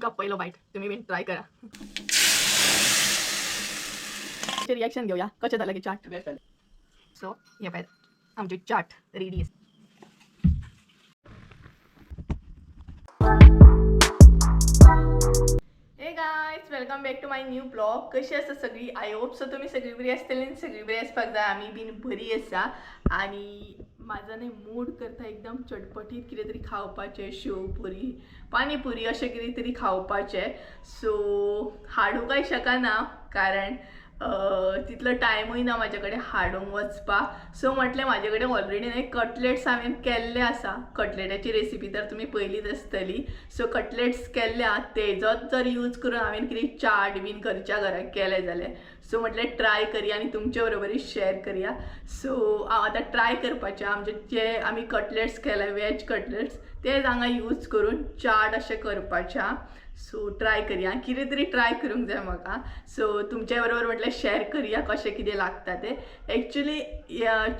तुमकां पयलो बायट, तुमी बीन ट्राय करा. रिएक्शन घेवया, कशें जालें की चाट. बेस्ट जालें. सो हे पळय, आमची चाट रेडी आसा. Hey guys, welcome back to my new blog. कशी आसा सगळी? I hope so तुमी सगळी बरी आसतली आनी सगळी बरी आसपाक जाय. आमी बीन बरी आसा. आनी म्हाजो न्ही मूड करता एकदम चटपटीत कितें तरी खावपाचें, शेव पुरी, पानी पुरी अशें कितें तरी खावपाचें. सो हाडूंक कांय शकना, कारण तितलो टायमूय ना म्हाजे कडेन हाडूंक वचपाक. सो म्हटलें, म्हाजे कडेन ऑलरेडी न्ही कटलेट्स हांवें केल्ले आसा. कटलेटाची रेसिपी तर तुमी पयलीच आसतली. सो कटलेट्स केल्ले आहा, तेजोच जर यूज करून हांवें कितें चाट बीन घरच्या घराक केलें जाल्यार. सो म्हटलें ट्राय करया आनी तुमचे बरोबरय शेअर करया. सो हांव आतां ट्राय करपाचें, आमचे जे आमी कटलेट्स केले, वेज कटलेट्स, तेच हांगा यूज करून चाट अशें करपाचें. सो ट्राय करया, कितें तरी ट्राय करूंक जाय म्हाका. सो तुमचे बरोबर म्हटलें शेअर करया कशें कितें लागता तें. एक्चुली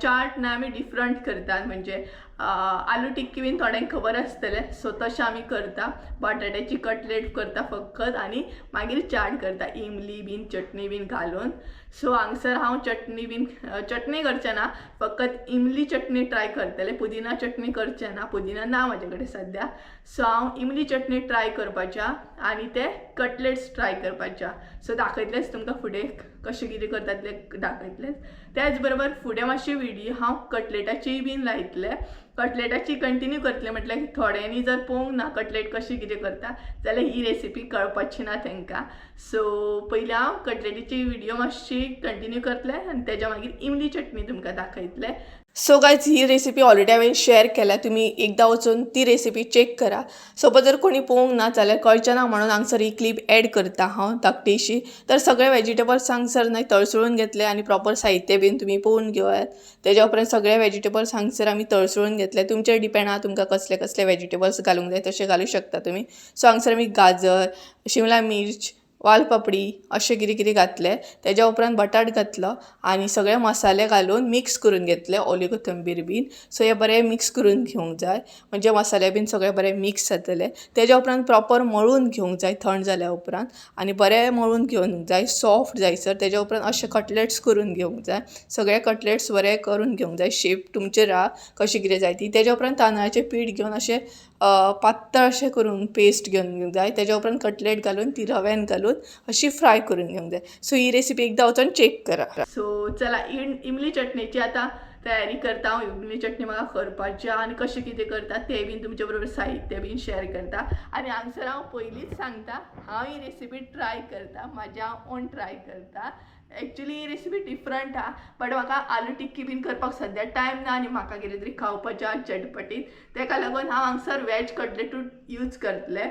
चाट ना आमी डिफरंट करतात, म्हणजे आलू टिक्की बीन थोड्यांक खबर आसतलें. सो तशें आमी करता, बटाट्याची कटलेट करता फकत आनी मागीर चाट करता इमली बीन चटणी बीन घालून. सो हांगसर हांव चटणी बीन चटणी करचें ना, फकत इमली चटणी ट्राय करतलें. पुदिना चटणी करचें ना, पुदिना ना म्हाजे कडेन सद्या. सो हांव इमली चटणी ट्राय करपाच्या आनी ते कटलेट्स ट्राय करपाच्या. सो दाखयतलेंच तुमकां फुडें कशें कितें करतात तें दाखयतलेंच. त्याच बरोबर फुडें मातशी व्हिडियो हांव कटलेटाचीय बीन लायतलें, कटलेटाची कंटिन्यू करतलें. म्हटल्यार थोड्यांनी जर पळोवंक ना कटलेट कशें कितें करता जाल्यार ही रेसिपी कळपाची ना तांकां. सो पयलीं हांव कटलेटीची व्हिडियो मातशी कंटिन्यू करतलें आनी तेज्या मागीर इमली चटणी तुमकां दाखयतलें. सो गायज, ही रेसिपी ऑलरेडी हांवें शेअर केल्या, तुमी एकदां वचून ती रेसिपी चॅक करा. सपोज जर कोणी पळोवंक ना जाल्यार कळचें ना म्हणून हांगसर ही क्लिप एड करता हांव धाकटीशी. तर सगळे वेजिटेबल्स हांगसर न्हय तळसळून घेतले आनी प्रॉपर साहित्य बीन तुमी पळोवन घेयात. तेज्या उपरांत सगळे वेजिटेबल्स हांगसर आमी तळसळून घेतले. तुमचेर डिपेंड आहा, तुमकां कसले कसले वेजिटेबल्स घालूंक जाय तशे घालूं शकता तुमी. सो हांगसर आमी गाजर, शिमला मिर्च, वालपापडी अशें कितें कितें घातलें. तेज्या उपरांत बटाट घातलो आनी सगळे मसाले घालून मिक्स करून घेतले, ओली कोथंबीर बीन. सो हें बरें मिक्स करून घेवंक जाय, म्हणजे मसाले बीन सगळे बरे मिक्स जातले. तेज्या उपरांत प्रॉपर मळून घेवंक जाय थंड जाल्या उपरांत आनी बरें मळून घेवंक जाय सॉफ्ट जायसर. तेज्या उपरांत अशे कटलेट्स करून घेवंक जाय. सगळे कटलेट्स बरे करून घेवंक जाय. शेप तुमचेर आहा कशें कितें जाय ती. तेज्या उपरांत तांदळाचें पीठ घेवन अशें पातळ अशें करून पेस्ट घेवन घेवंक जाय. तेज्या उपरांत कटलेट घालून ती रव्यान घालून अशी फ्राय करून घेवंक जाय. सो ही रेसिपी एकदां वचोन चॅक करा. सो चला, इमली चटणीची आतां तयारी करता हांव. इमली चटणी म्हाका करपाची आनी कशें कितें करता तें बीन तुमचे बरोबर साहित्य बीन शेअर करता. आनी हांगसर हांव पयलींच सांगता, हांव ही रेसिपी ट्राय करता, म्हाज्या हांव ओन ट्राय करता. एक्चुली ही रेसिपी डिफरंट आहा, बट म्हाका आलू टिक्की बीन करपाक सद्या टायम ना आनी म्हाका कितें तरी खावपाचें आहा चटपटीत, तेका लागून हांव हांगसर वेज कटलेटूच यूज करतलें.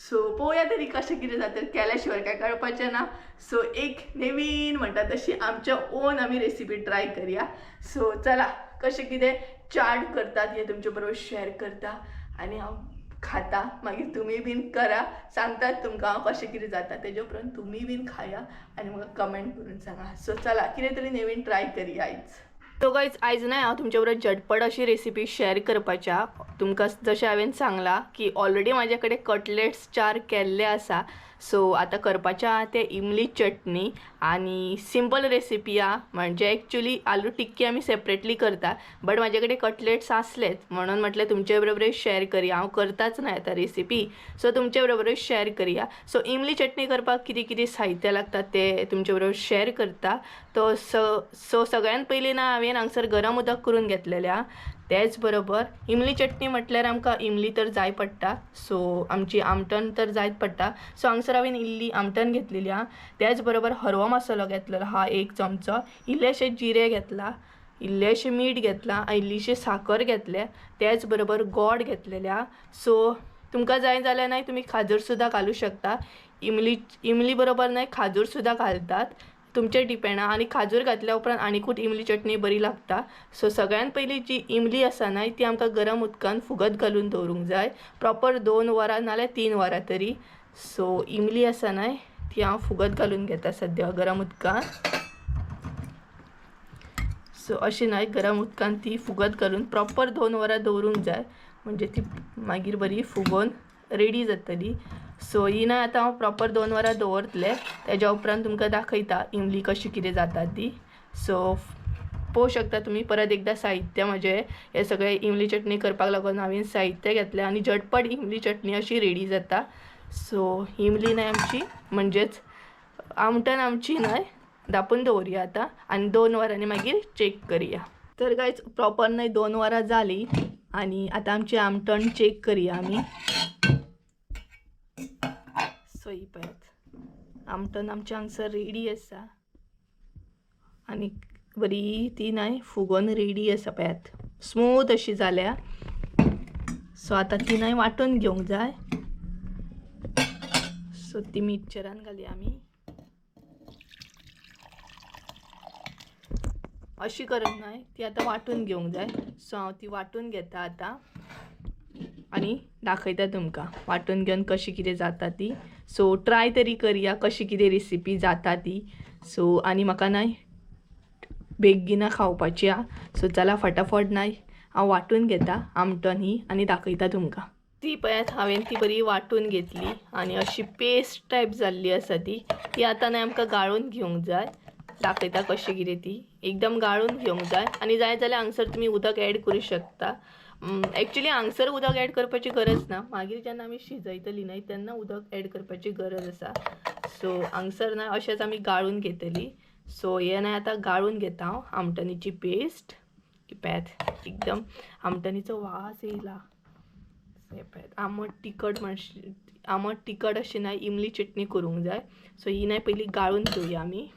सो पळोवया तरी कशें कितें जाता, केल्या शिवाय कांय कळपाचें ना. सो एक नवीन म्हणटा तशी आमच्या ओन आमी रेसिपी ट्राय करया. सो चला, कशें कितें चाट करतात हें तुमचे बरोबर शेअर करता आनी हांव खाता, मागीर तुमी बीन करा. सांगतात तुमकां हांव कशें कितें जाता. तेजे उपरांत तुमी बीन खाया आनी म्हाका कमेंट करून सांगा. सो चला, कितें तरी नवीन ट्राय करया आयज. सो गायज, आयज न्हय हांव तुमचे बरोबर झटपट अशी रेसिपी शेअर करपाच्या. तुमकां जशें हांवें सांगलां की ऑलरेडी म्हाजे कडेन कटलेट्स चार केल्ले आसा. सो आतां करपाचें आहा तें इमली चटणी आनी सिंपल रेसिपी आहा. म्हणजे एक्चुली आलू टिक्की आमी सेपरेटली करता, बट म्हाजे कडेन कटलेट्स आसलेच म्हणून म्हटलें तुमचे बरोबर शेअर करया. हांव करताच न्हय आतां रेसिपी, सो तुमचे बरोबर शेअर करया. सो इमली चटणी करपाक कितें कितें साहित्य लागता तें तुमचे बरोबर शेअर करता. तो सो सगळ्यान पयलीं ना हांवें हांगसर गरम उदक करून घेतलेलें आहा. तेच बरोबर इमली चटणी म्हटल्यार आमकां इमली तर जाय पडटा. सो आमची आमटण तर जायच पडटा. सो हांगसर हांवें इल्ली आमटण घेतलेली आहा. त्याच बरोबर हरवो मसालो घेतलेलो आहा एक चमचो, इल्लेशें जिरें घेतलां, इल्लेशें मीठ घेतलां, इल्लीशी साकर घेतल्या, त्याच बरोबर गोड घेतलेलें आहा. सो तुमकां जाय जाल्यार न्हय तुमी खाजूर सुद्दां घालूं शकता. इमली इमली बरोबर न्हय खाजूर सुद्दां घालतात, तुमचेर डिपेंड आहा. आनी खाजूर घातल्या उपरांत आनिकूच इमली चटणी बरी लागता. सो सगळ्यान पयलीं जी इमली आसा न्हय ती आमकां गरम उदकान फुगत घालून दवरूंक जाय प्रॉपर 2 वरां नाल्यार 3 वरां तरी. सो इमली आसा न्हय ती हांव फुगत घालून घेता सद्या गरम उदकान. सो अशें न्हय गरम उदकान ती फुगत घालून प्रॉपर 2 वरां दवरूंक जाय, म्हणजे ती मागीर बरी फुगोवन रेडी जातली. सो ही ना आतां हांव प्रॉपर 2 वरां दवरतलें, तेज्या उपरांत तुमकां दाखयता इमली कशी कितें जाता ती. सो पळोवंक शकता तुमी परत एकदां साहित्य म्हजें हें सगळें इमली चटणी करपाक लागून हांवें साहित्य घेतलें आनी झटपट इमली चटणी अशी रेडी जाता. सो इमली न्हय आमची म्हणजेच आमटण आमची न्हय धापून दवरुया आतां आनी 2 वरांनी मागीर चॅक करया. तर गायज प्रॉपर न्हय 2 वरां जालीं आनी आतां आमची आमटण चॅक करया आमी. सो ही पळयात आमटण आमचें हांगसर रेडी आसा आनी बरी ती न्हय फुगोन रेडी आसा. पळयात स्मूथ अशी जाल्या. सो आतां ती न्हय वांटून घेवंक जाय. सो ती मिक्सचरान घालया आमी. अशी करप न्हय, ती आतां वांटून घेवंक जाय. सो हांव ती वांटून घेता आतां आनी दाखयता तुमकां वांटून घेवन कशी कितें जाता ती. सो ट्राय तरी करया कशी कितें रेसिपी जाता ती. सो आनी म्हाका न्हय बेगीना खावपाची आहा. सो चला फटाफट न्हय हांव वांटून घेता आमटण ही आनी दाखयता तुमकां. ती पळयात हांवें ती बरी वांटून घेतली आनी अशी पेस्ट टायप जाल्ली आसा ती. ती आतां न्हय आमकां गाळून घेवंक जाय. दाखयता कशें कितें ती एकदम गाळून घेवंक जाय. आनी जाय जाल्यार हांगसर तुमी उदक एड करूं शकता. एक्चुली हांगसर उदक एड करपाची गरज ना, मागीर जेन्ना आमी शिजयतली न्हय तेन्ना उदक एड करपाची गरज आसा. सो हांगसर न्हय अशेंच आमी गाळून घेतली. सो हें न्हय आतां गाळून घेता हांव आमटणीची पेस्ट. पळयात एकदम आमटणीचो वास येयला. हें पळयात आमट तिखट आमट तिखट अशी न्हय इमली चटणी करूंक जाय. सो ही न्हय पयलीं गाळून घेवया आमी.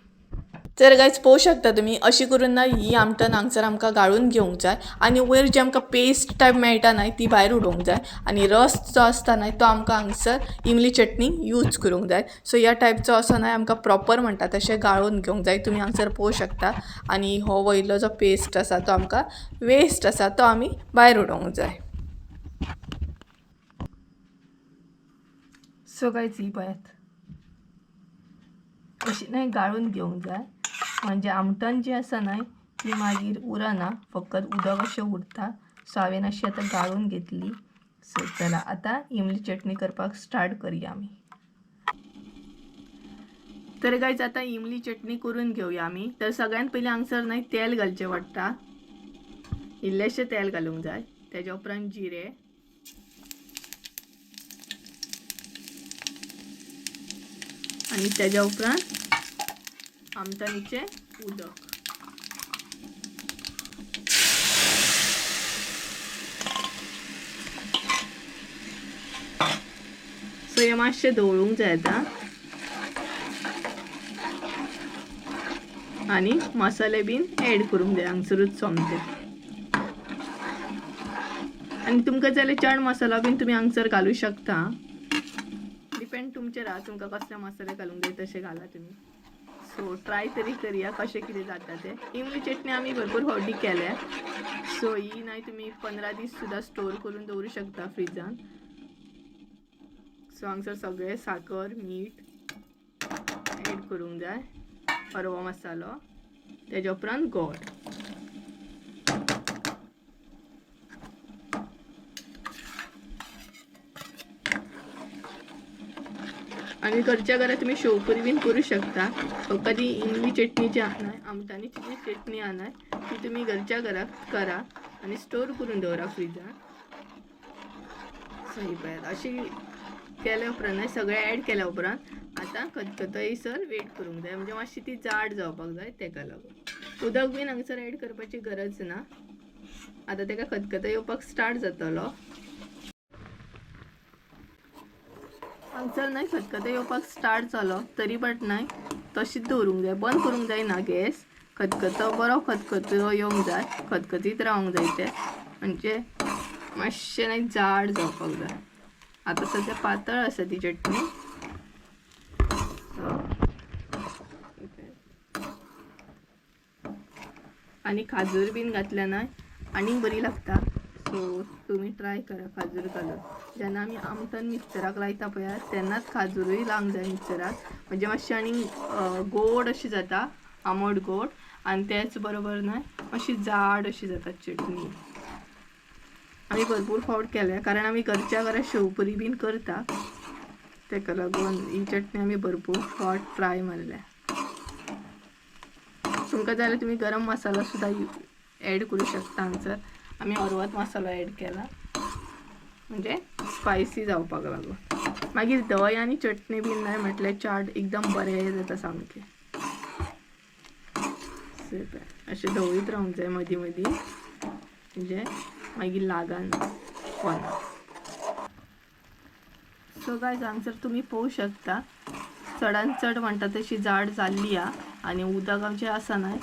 तर गायज पळोवंक शकता तुमी अशी करून ना ही आमटण हांगसर आमकां गाळून घेवंक जाय आनी वयर जी आमकां पेस्ट टायप मेळटा न्हय ती भायर उडोवंक जाय आनी रस जो आसता न्हय तो आमकां हांगसर इमली चटणी यूज करूंक जाय. सो ह्या टायपचो असो न्हय आमकां प्रॉपर म्हणटा तशें गाळून घेवंक जाय. तुमी हांगसर पळोवंक शकता. आनी हो वयलो जो पेस्ट आसा तो आमकां वेस्ट आसा तो आमी भायर उडोवंक जाय. सो गायज ही पळयात अशी न्हय गाळून घेवंक जाय, म्हणजे आमटण जी आसा न्हय ती मागीर उरना, फकत उदक अशें उरता. सो हांवें अशी आतां गाळून घेतली. सो चला आतां इमली चटणी करपाक स्टार्ट करया आमी. तर गायज आतां इमली चटणी करून घेवया आमी. तर सगळ्यांत पयलीं हांगसर न्हय तेल घालचें पडटा, इल्लेशें तेल घालूंक जाय. तेज्या उपरांत जिरें, आनी तेज्या उपरांत आमटणीचें उदक. सो हें मातशें धवळूंक जाय आतां आनी मसाले बीन एड करूंक जाय हांगसरूच सोमते. आनी तुमकां जाल्यार चण मसालो बीन तुमी हांगसर घालूं शकता, डिपेंड तुमचेर आहा तुमकां कसले मसाले घालूंक जाय तशें घाला तुमी. सो ट्राय तरी करया कशें कितें जाता तें. इमली चटणी आमी भरपूर फावटी केल्या. सो ही न्हय तुमी 15 दीस सुद्दां स्टोर करून दवरूं शकता फ्रिजान. सो हांगसर सगळें साकर मीठ एड करूंक जाय, हरवो मसालो, तेज्या उपरांत गोड. आनी घरच्या घरा तुमी शेवपुरी बीन करूं शकता. फक्त ती इमली चटणी जी आहा न्हय, आमटाणीची जी चटणी आहा न्हय ती तुमी घरच्या घराक करा आनी स्टोर करून दवरा फ्रिजान. सो ही पळयात अशी केल्या उपरांत न्हय सगळें एड केल्या उपरांत आतां खतखतो येयसर वेट करूंक जाय, म्हणजे मातशी ती जाड जावपाक जाय तेका लागून. उदक बीन हांगसर एड करपाची गरज ना. आतां तेका खतखतो येवपाक स्टार्ट जातलो. हांगसर न्हय खतखतो येवपाक स्टार्ट जालो तरी बट न्हय तशीच दवरूंक जाय, बंद करूंक जायना गॅस. खतखतो बरो खतखतो येवंक जाय, खतखतीत रावंक जाय तें, म्हणजे मातशें न्हय जाड जावपाक जाय. आतां सद्या पातळ आसा ती चटणी. आनी खाजूर बीन घातल्या न्हय आनीक बरी लागता. सो तुमी ट्राय करा खाजूर घालून. जेन्ना आमी आमटण मिक्सचराक लायता पळयात तेन्नाच खाजुरूय लावंक जाय मिक्सचराक, म्हणजे मातशी आनी गोड अशी जाता, आमट गोड, आनी तेच बरोबर न्हय मातशी जाड अशी जाता चटणी. आमी भरपूर फावट केल्या कारण आमी घरच्या घरा शेवपुरी बीन करता. ताका लागून ही चटणी आमी भरपूर फावट ट्राय मारल्या. तुमकां जाय जाल्यार तुमी गरम मसाला सुद्दां एड करूं शकता. हांगसर आमी अर्वत मसालो एड केला, म्हणजे स्पायसी जावपाक लागून. मागीर धंय आनी चटणी बीन नाय म्हटल्यार चाट एकदम बरें जाता सामकें. अशें धवळीत रावंक जाय मदीं मदीं, म्हणजे मागीर लागना पोना. सो गायज हांगसर तुमी पळोवंक शकता चडान चड म्हणटा तशी जाड जाल्ली आहा आनी उदक आमचें आसा न्हय,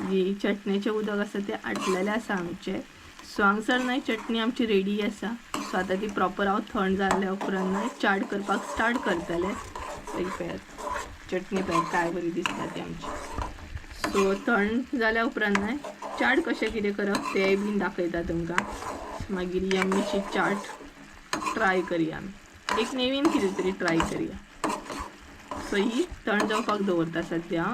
जी चटणेचें उदक आसा तें आटलेलें आसा आमचें. सो हांगसर न्हय चटणी आमची रेडी आसा. सो आतां ती प्रॉपर हांव थंड जाल्या उपरांत न्हय चाट करपाक स्टार्ट करतलें. पळयात चटणी पळयात काय बरी दिसता ती आमची. सो थंड जाल्या उपरांत न्हय चाट कशें कितें करप तेंय बीन दाखयता तुमकां. मागीर यम्मीशी चाट ट्राय करया आमी, एक नवीन कितें तरी ट्राय करया. सो ही थंड जावपाक दवरता सद्या.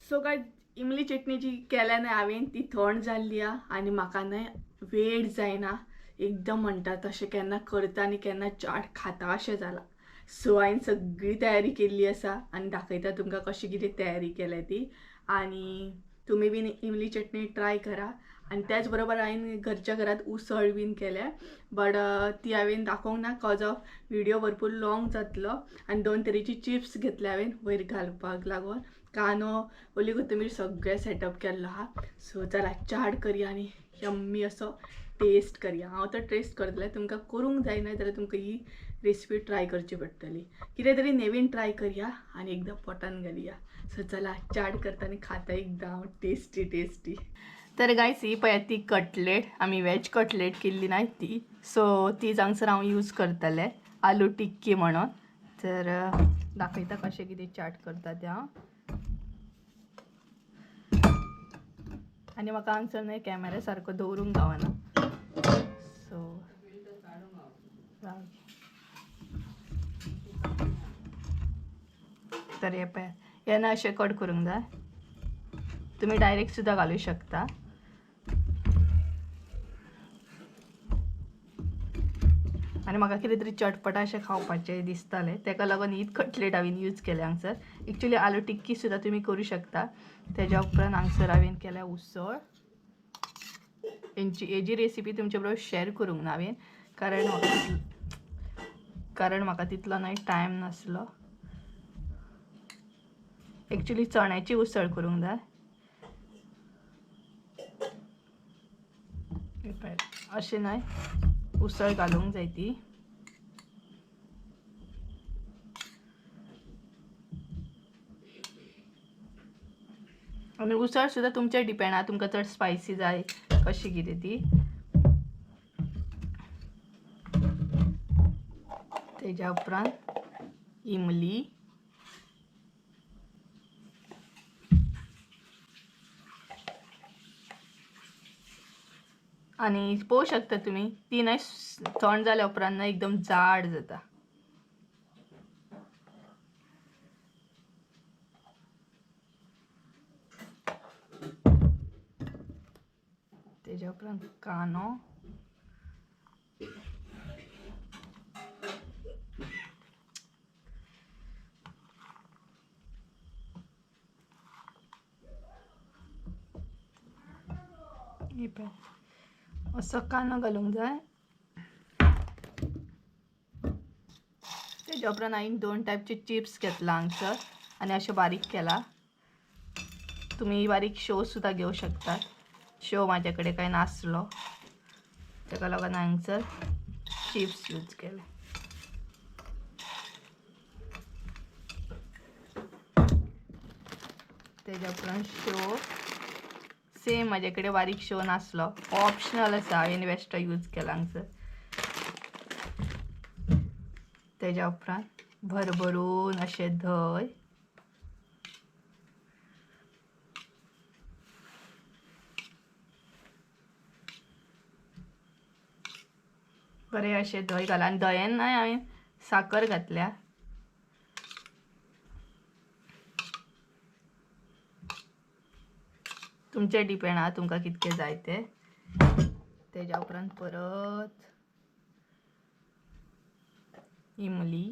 सो काय इमली चटणी जी केल्या न्हय हांवें ती थंड जाल्ली आहा आनी म्हाका न्हय वेळ जायना एकदम म्हणटा तशें केन्ना करता आनी केन्ना चाट खाता अशें जालां. सो हांवें सगळी तयारी केल्ली आसा आनी दाखयता तुमकां कशी कितें तयारी केल्या ती. आनी तुमी बीन इमली चटणी ट्राय करा. आनी त्याच बरोबर हांवें घरच्या घरात उसळ बीन केल्या, बट ती हांवें दाखोवंक ना कॉज ऑफ व्हिडियो भरपूर लॉंग जातलो. आनी 2 तरेची चिप्स घेतल्या हांवें वयर घालपाक लागून, कांदो ओली कोथंबीर सगळें सेटअप केल्लो आहा. सो चला चाट करया आनी यम्मी असो टेस्ट करया. हांव तर टेस्ट करतलें, तुमकां करूंक जायना जाल्यार तुमकां ही रेसिपी ट्राय करची पडटली. कितें तरी नवीन ट्राय करया आनी एकदां पोटान घालया. सो चला चाट करता आनी खाता एकदम टेस्टी टेस्टी. तर गायस ही पळयात ती कटलेट, आमी वेज कटलेट केल्ली ना ती. सो ती हांगसर हांव यूज करतलें आलू टिक्की म्हणून. तर दाखयता कशें कितें चाट करता तें हांव. आनी म्हाका हांगसर न्हय कॅमेरा सारको दवरूंक गावना. सो तर हे पळयात हे ना अशें कट करूंक जाय, तुमी डायरेक्ट सुद्दां घालूं शकता. आनी म्हाका कितें तरी चटपटा अशें खावपाचें दिसतालें, ताका लागून हीच कटलेट हांवें यूज केल्या हांगसर. एक्चुली आलू टिक्की सुद्दां तुमी करूं शकता. तेज्या उपरांत हांगसर हांवें केल्या उसळ. हेजी रेसिपी तुमचे बरोबर शेअर करूंक ना हांवें, कारण म्हाका तितलो न्हय टायम नासलो. एक्चुली चण्याची उसळ करूंक जाय. अशें न्हय उसळ घालूंक जाय ती. आनी उसळ सुद्दां तुमचेर डिपेंड आहा, तुमकां चड स्पायसी जाय कशी कितें ती. तेज्या उपरांत इमली, आनी पळोवंक शकता तुमी ती न्हय थंड जाल्या उपरांत न्हय एकदम जाड जाता. तेज्या उपरांत कांदो, असो कांदो घालूंक जाय. तेज्या उपरांत हांवें 2 टायपचे चिप्स घेतला हांगसर आनी अशें बारीक केला. तुमी बारीक शेव सुद्दां घेवं शकतात. शेव म्हाजे कडेन कांय नासलो, ताका लागून हांगसर चिप्स यूज केले. तेज्या उपरांत शेव सेम म्हाजे कडेन बारीक शेव नासलो, ऑप्शनल आसा, हांवें बेश्टो यूज केला हांगसर. तेज्या उपरांत भरभरून अशें धंय, बरें अशें धंय घालां. आनी धंयान न्हय हांवें साकर घातल्या. तुमचेर डिपेंड आहा तुमकां कितकें जाय तें. तेज्या उपरांत परत इमली,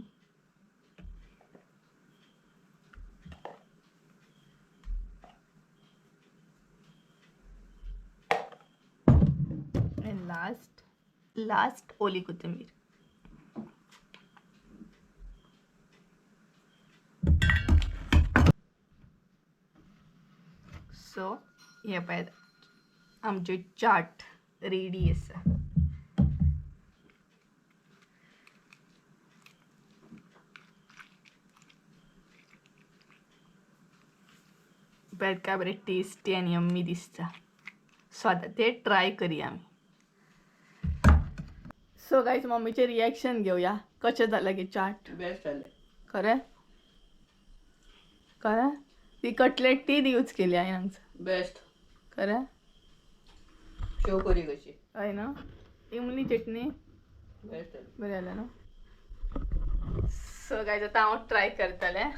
लास्ट ओली कोथिंबीर. सो हे पळयात आमचे चाट रेडी आसा. पळयात काय बरें टेस्टी आनी यम्मी दिसता. सो आतां ते ट्राय करया आमी. सो गायज, मम्मीचे रिएक्शन घेवया, कशें जालें गे चाट? बेस्ट जालें. खरें खरें, ती कटलेट तीच यूज केली हांवें हांगसर. बेस्ट. खरें. शेव पुरी कशी. हय ना, इमली चटणी. बेस्ट जालें. बरें जालें न्हू. सो गायज, आतां हांव ट्राय करतलें.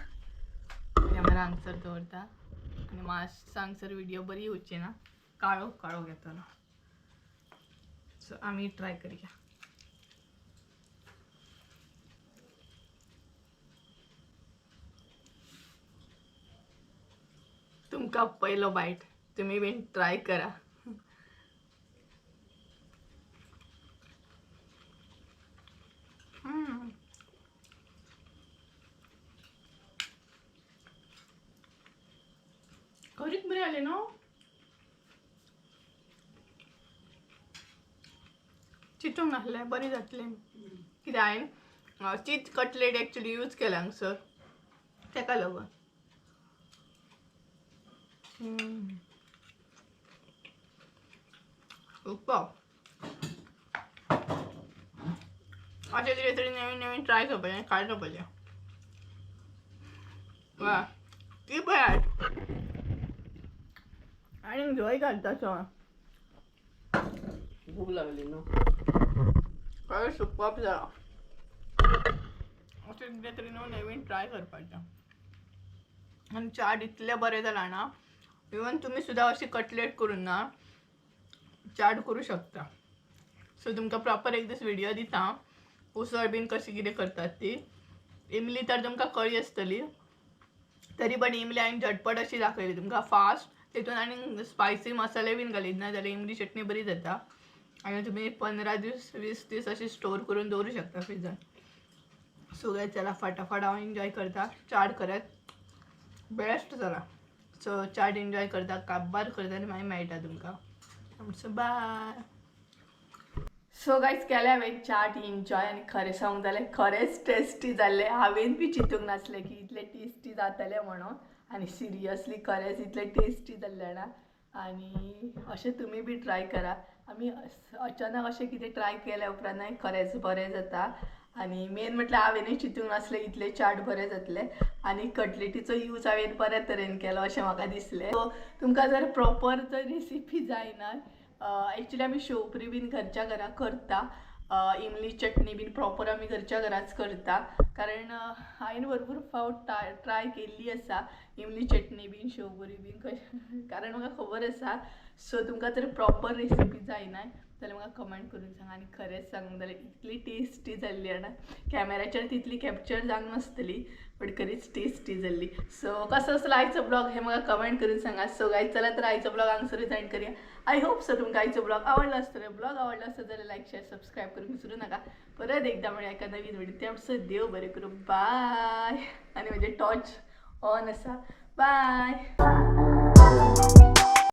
कॅमेरा हांगसर दवरता आनी मातसो हांगसर व्हिडियो बरी येवची ना, काळोख काळोख येतलो. सो आमी ट्राय करया. तुमकां पयलो बायट, तुमी बीन ट्राय करा. खरीच बरी आली न्हू. चितूंक नासलें बरी जातली, कित्याक हांवें चीज कटलेट एक्चुली यूज केला हांगसर, तेका लागून. सुपर. अशें कितें तरी नवीन नवीन ट्राय करपाचें, खायत रावपाचें. वा, ती पळयात आनी धंय घालता सो. भूक लागली न्हू. खरें सुपर जाला. अशें कितें तरी न्हू नवीन ट्राय करपाचें. आनी चाट इतलें बरें जालां ना, इवन तुमी सुद्दां अशी कटलेट करून ना चाट करूं शकता. सो तुमकां प्रॉपर एक दीस व्हिडियो दिता हांव, उसळ बीन कशी कितें करतात ती. इमली तर तुमकां कळ्ळी आसतली, तरी पण इमली हांवें झटपट अशी दाखयली तुमकां फास्ट. तितून आनी स्पायसी मसाले बीन घालीत ना जाल्यार इमली चटणी बरी जाता आनी तुमी 15 दीस 20 दीस अशी स्टोर करून दवरूं शकता फ्रिजान. सो गायज, चला फटाफट हांव एन्जॉय करता चाट, खरेंच बेस्ट जाला. सो चाट एन्जॉय करता, काबार करता आनी मागीर मेळटा तुमकां. सो बाय. सो गायज, केल्या हांवें चाट एन्जॉय आनी खरें सांगूंक जाल्यार खरेंच टेस्टी जाल्लें. हांवें बी चिंतूंक नासलें की इतलें टेस्टी जातलें म्हणून, आनी सिरियसली खरेंच इतलें टेस्टी जाल्लें ना. आनी अशें तुमी बी ट्राय करा. आमी अचानक अशें कितें ट्राय केल्या उपरांत खरेंच बरें जाता. आनी मेन म्हटल्यार हांवेनूय चिंतूंक नासलें इतलें चाट बरें जातलें, आनी कटलेटीचो यूज हांवें बऱ्या तरेन केलो अशें म्हाका दिसलें. सो तुमकां जर प्रॉपर जर रेसिपी जायना, एक्चुली आमी शेवपुरी बीन घरच्या घरा करता, इमली चटणी बीन प्रॉपर आमी घरच्या घराच करता, कारण हांवें भरपूर फावट ट्राय केल्ली आसा इमली चटणी बीन शेवपुरी बीन कशें, कारण म्हाका खबर आसा. सो तुमकां जर प्रॉपर रेसिपी जायना जाल्यार म्हाका कमेंट करून सांगा. आनी खरेंच सांगूंक जाल्यार इतली टेस्टी जाल्ली जाणा, कॅमेराचेर तितली कॅप्चर जावंक नासतली, बट खरीच टेस्टी जाल्ली. सो कसो आसलो आयचो ब्लॉग हे म्हाका कमेंट करून सांगा. सो गायज, चला तर आयचो ब्लॉग हांगसरूच एंड करया. I hope so तुमकां आयचो ब्लॉग आवडलो आसतलो. ब्लॉग आवडलो आसत जाल्यार लायक शेअर सबस्क्रायब करूंक विसरूं नाका. परत एकदां मेळया एका नवीन व्हिडियो. ते म्हणसर देव बरें करूं. बाय. आनी म्हजें टॉर्च ऑन आसा. बाय.